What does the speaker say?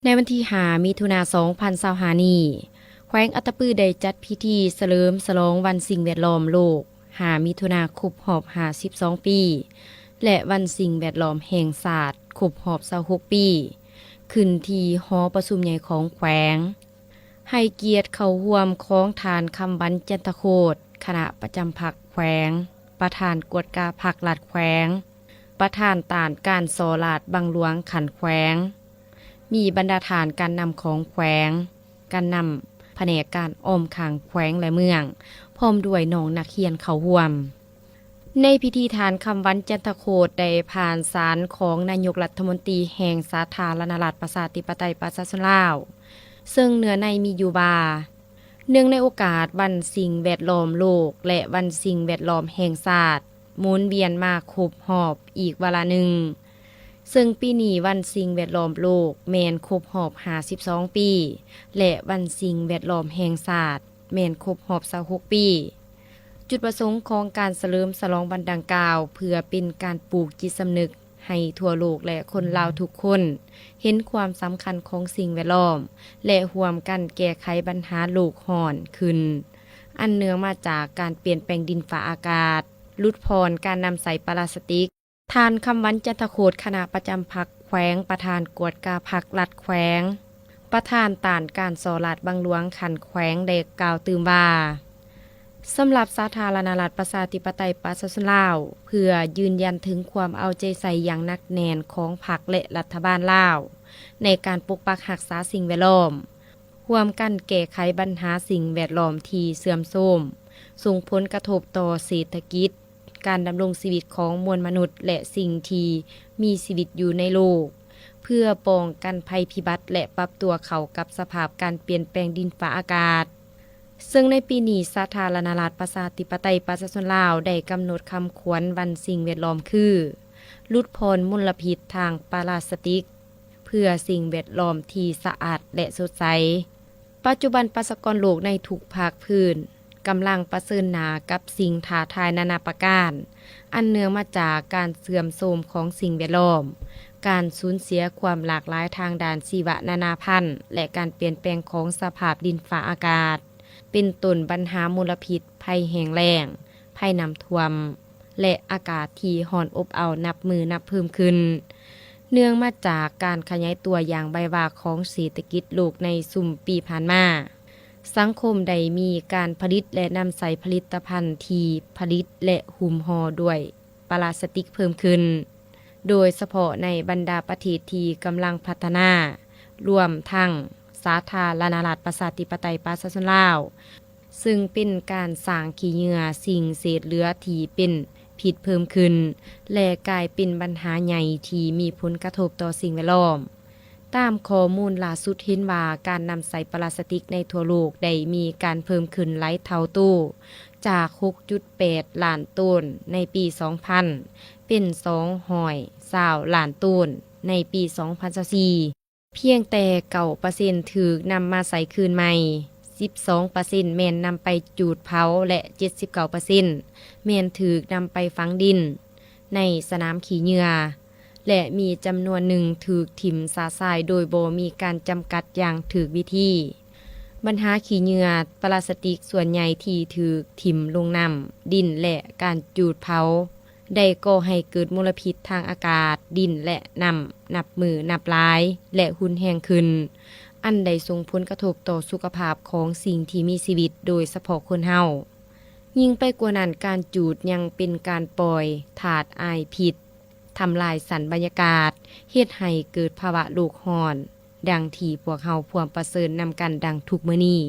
ໃນວັນທີຫ້າ ມິຖຸນາ ສອງພັນຊາວຫ້ານີ້, ແຂວງອັດຕະປືໄດ້ຈັດພິທີສະເຫຼີມສະຫຼອງວັນສິ່ງແວດລ້ອມໂລກ ຫ້າ ມິຖຸນາ ຄົບຮອບຫ້າສິບສອງປີ ແລະ ວັນສິ່ງແວດລ້ອມແຫ່ງຊາດ ຄົບຮອບຊາວຫົກປີ ຂຶ້ນທີ່ຫໍປະຊຸມໃຫຍ່ຂອງແຂວງ. ໃຫ້ກຽດເຂົ້າຮ່ວມຂອງທ່ານ ຄຳວັນ ຈັນທະໂຄດ ຄະນະປະຈຳພັກແຂວງ, ປະທານກວດກາພັກລັດແຂວງ, ປະທານຕ້ານການສໍ້ລາດບັງຫຼວງຂັ້ນແຂວງ, ມີບັນດາທ່ານການນຳຂອງແຂວງ, ການນຳພະແນກການອ້ອມຂ້າງແຂວງ ແລະ ເມືອງ, ພ້ອມດ້ວຍນ້ອງນັກຮຽນເຂົ້າຮ່ວມ. ໃນພິທີ ທ່ານ ຄຳວັນ ຈັນທະໂຄດ ໄດ້ຜ່ານສານຂອງນາຍົກລັດຖະມົນຕີແຫ່ງສາທາລະນະລັດ ປະຊາທິປະໄຕ ປະຊາຊົນລາວ, ເຊິ່ງເນື້ອໃນມີຢູ່ວ່າ ເນື່ອງໃນໂອກາດວັນສິ່ງແວດລ້ອມໂລກ ແລະ ວັນສິ່ງແວດລ້ອມແຫ່ງຊາດ ໝູນວຽນມາຄົບຮອບອີກວາລະໜຶ່ງ, ເຊິ່ງປີນີ້ວັນສິ່ງແວດລ້ອມໂລກແມ່ນຄົບຮອບຫ້າສິບສອງປີ ແລະ ວັນສິ່ງແວດລ້ອມແຫ່ງຊາດ ແມ່ນຄົບຮອບຊາວຫົກປີ. ຈຸດປະສົງຂອງການສະເຫຼີມສະຫຼອງວັນດັ່ງກ່າວ ເພື່ອເປັນການປູກຈິດສຳນຶກໃຫ້ທົ່ວໂລກ ແລະ ຄົນລາວທຸກຄົນເຫັນຄວາມສຳຄັນຂອງສິ່ງແວດລ້ອມ ແລະ ຮ່ວມກັນແກ້ໄຂບັນຫາໂລກຮ້ອນຂຶ້ນ ອັນເນື່ອງມາຈາກການປ່ຽນແປງດິນຟ້າອາກາດ, ຫຼຸດຜ່ອນການນຳໃຊ້ປລາສະຕິກ. ທ່ານ ຄຳວັນ ຈັນທະໂຄດ ຄະນະປະຈຳພັກແຂວງ, ປະທານກວດກາພັກລັດແຂວງ, ປະທານຕ້ານການສໍ້ລາດບັງຫຼວງຂັ້ນແຂວງ ໄດ້ກ່າວຕື່ມວ່າ ສຳລັບສາທາລະນະລັດ ປະຊາທິປະໄຕ ປະຊາຊົນລາວ, ເພື່ອຢືນຢັນເຖິງຄວາມເອົາໃຈໃສ່ຢ່າງໜັກແໜ້ນຂອງພັກ ແລະ ລັດຖະບານລາວ ໃນການປົກປັກຮັກສາສິ່ງແວດລ້ອມ, ຮ່ວມກັນແກ້ໄຂບັນຫາສິ່ງແວດລ້ອມທີ່ເສື່ອມໂຊມ, ສົ່ງຜົນກະທົບຕໍ່ເສດຖະກິດ, ການດຳລົງຊີວິດຂອງມວນມະນຸດ ແລະ ສິ່ງທີ່ມີຊີວິດຢູ່ໃນໂລກ, ເພື່ອປ້ອງກັນໄພພິບັດ ແລະ ປັບຕົວເຂົ້າກັບສະພາບການປ່ຽນແປງດິນຟ້າອາກາດ. ເຊິ່ງໃນປີນີ້ ສາທາລະນະລັດ ປະຊາທິປະໄຕ ປະຊາຊົນລາວ ໄດ້ກຳນົດຄຳຂວັນວັນສິ່ງແວດລ້ອມຄື ຫຼຸດຜ່ອນມົນລະພິດທາງປລາສະຕິກ ເພື່ອສິ່ງແວດລ້ອມທີ່ສະອາດ ແລະ ສົດໃສ. ປັດຈຸບັນປະຊາກອນໂລກໃນທຸກພາກພື້ນກຳລັງປະເຊີນໜ້າກັບສິ່ງທ້າທາຍນານາປະການ ອັນເນື່ອງມາຈາກການເສື່ອມໂຊມຂອງສິ່ງແວດລ້ອມ, ການສູນເສຍຄວາມຫຼາກຫຼາຍທາງດ້ານຊີວະນານາພັນ ແລະ ການປ່ຽນແປງຂອງສະພາບດິນຟ້າອາກາດ, ເປັນຕົ້ນບັນຫາມົນລະພິດ, ໄພແຫ້ງແລ້ງ, ໄພນ້ຳຖ້ວມ ແລະ ອາກາດທີ່ຮ້ອນອົບເອົານັບມື້ນັບເພີ່ມຂຶ້ນ ເນື່ອງມາຈາກການຂະຫຍາຍຕົວຢ່າງໄວວາຂອງເສດຖະກິດໂລກໃນຊຸມປີຜ່ານມາ. ສັງຄົມໄດ້ມີການຜະລິດ ແລະ ນຳໃຊ້ຜະລິດຕະພັນທີ່ຜະລິດ ແລະ ຫຸ້ມຫໍ່ດ້ວຍປລາສະຕິກເພີ່ມຂຶ້ນ, ໂດຍສະເພາະໃນບັນດາປະເທດທີ່ກຳລັງພັດທະນາ, ລວມທັງສາທາລະນະລັດ ປະຊາທິປະໄຕ ປະຊາຊົນລາວ. ເຊິ່ງເປັນການສ້າງຂີ້ເຫຍື້ອສິ່ງເສດເຫຼືອທີ່ເປັນພິດເພີ່ມຂຶ້ນ ແລະ ກາຍເປັນບັນຫາໃຫຍ່ທີ່ມີຜົນກະທົບຕໍ່ສິ່ງແວດລ້ອມ. ຕາມຂໍ້ມູນລ່າສຸດເຫັນວ່າ ການນຳໃຊ້ປລາສະຕິກໃນທົ່ວໂລກໄດ້ມີການເພີ່ມຂຶ້ນຫຼາຍເທົ່າໂຕ, ຈາກ ຫົກຈຸດແປດລ້ານໂຕນໃນປີ ສອງພັນ ເປັນ ສອງຮ້ອຍຊາວລ້ານໂຕນໃນປີ ສອງພັນຊາວສີ່. ພຽງແຕ່ເກົ້າເປີເຊັນຖືກນຳມາໃຊ້ຄືນໃໝ່, ສິບສອງເປີເຊັນແມ່ນນຳໄປຈູດເຜົາ ແລະ ເຈັດສິບເກົ້າເປີເຊັນແມ່ນຖືກນຳໄປຝັງດິນໃນສະໜາມຂີ້ເຫຍື້ອ ແລະ ມີຈຳນວນໜຶ່ງຖືກຖິ້ມຊະຊາຍໂດຍບໍ່ມີການຈຳກັດຢ່າງຖືກວິທີ. ບັນຫາຂີ້ເຫຍື້ອປລາສະຕິກສ່ວນໃຫຍ່ທີ່ຖືກຖິ້ມລົງນ້ຳ, ດິນ ແລະ ການຈູດເຜົາ ໄດ້ກໍ່ໃຫ້ເກີດມົນລະພິດທາງອາກາດ, ດິນ ແລະ ນ້ຳ ນັບມື້ນັບຫຼາຍ ແລະ ຮຸນແຮງຂຶ້ນ, ອັນໄດ້ສົ່ງຜົນກະທົບຕໍ່ສຸຂະພາບຂອງສິ່ງທີ່ມີຊີວິດ, ໂດຍສະເພາະຄົນເຮົາ. ຍິ່ງໄປກວ່ານັ້ນ, ການຈູດຍັງເປັນການປ່ອຍທາດອາຍພິດ, ທຳລາຍຊັ້ນບັນຍາກາດ, ເຮັດໃຫ້ເກີດພາວະໂລກຮ້ອນ, ດັ່ງທີ່ພວກເຮົາພວມປະເຊີນນຳກັນດັ່ງທຸກມື້ນີ້.